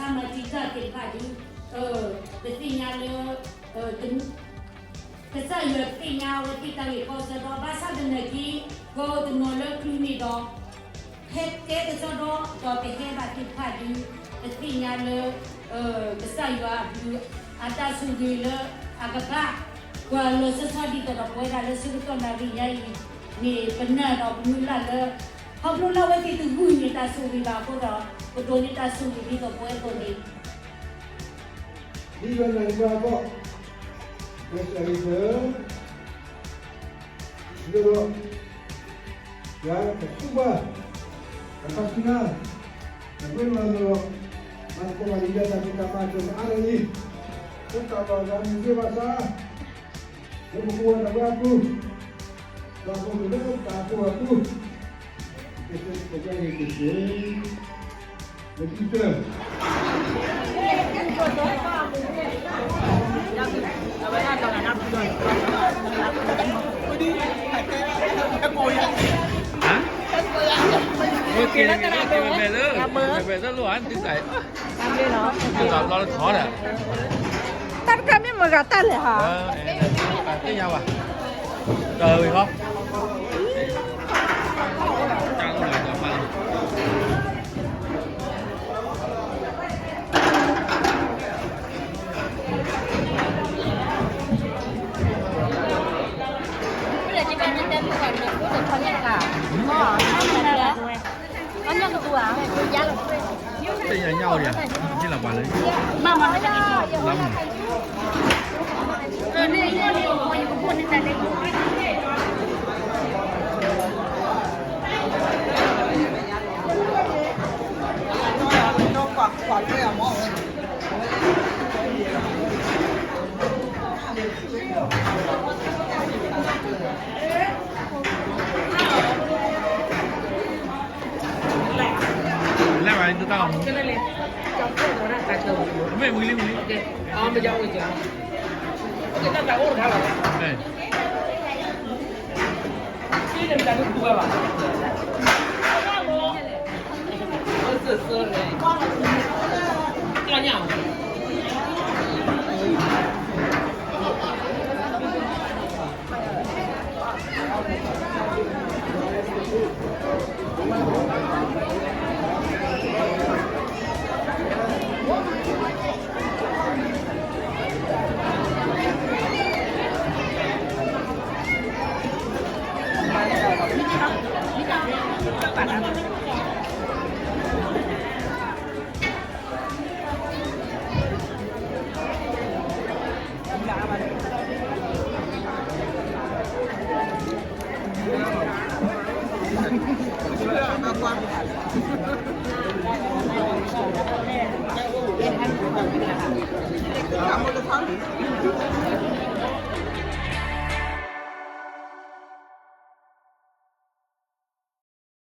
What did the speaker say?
တၢ်မၤတံာ်တာ်သ့ၣ်တဖၣ်ဒုး ပသ့ၣ်ညါလၢ ကစၢ်ယွၤသ့ၣ်ညါအဝဲသ့ၣ်တၢ်ဂ့ၢ်ကီအဆၢဒီး ဘၣ်ဆၣ်သနာ်က့ ပှၤအိၣ်တနီၤလၢချုးန့ၣ်ဒီး ဟဲတဲကစီဒီး ဒီးပဟဲဘၣ်သ့ၣ်တဖၣ်ဒုး ပသ့ၣ်ညါလၢ ကစၢ်ယွၤအဘျုး အတၢ်ဆိၣ်ဂ့ၤလၢ အကဘၣ် ကွၢ်လီၤဆီဆီဒ်သိးဒီးပဝဲဒၣ်လၢဆၢကတီၢ်နၣ်ရံၣ်ညါအံၤန့ၣ် ပနာ်ဒီးပမုၢ်လၢ်လၢ ခီဖျိလၢအဝဲသ့ၣ်တဂုာ်န့ၣ်တၢ်ဆိၣ်ဂ့ၤဘၣ်အဃိဒီး ပဒိးန့ၢ်တၢ်ဆိၣ်ဂ့ၤဒ်သိးပဝဲအသိးန့ၣ် ဒ်ယွၤနာ်ယွၤအဂီၢ် ကစၢ်ယွၤ ဒီး ယွၤကသူဘၣ် တၢ်ခါဆူညါ တၢ်ပၢလီၤသီး မၤသကိးဘၣ်လံယွၤတၢ်ဖံးတၢ်မၤအါထီၣ်အါထီၣ်အံၤ သုတၢ်လီၢ်တၢ်မုာ်သ့ဘၣ်ဆၣ် လၢပကိးဝဲတၢ်ဝဲအပူၤ တၢ်ဖိတၢ်လၢတၢ်ဖိအပူၤ ကစၢ်ပကဲဂ့ၤကစၢ် တၢ်တခါမ့ၢ်မဂၤတၢ်လဲၣ်ဟါ, တၢ်ဝံၤဟီ တၢ်ညါညါအီၤဒံးဧါ, က့လီၤပှၤလၢ လၢ လဲၤဝဲဒုတၢ်အီၣ်မူ, မ့ၢ်ဝံၤလံဝံၤလံ,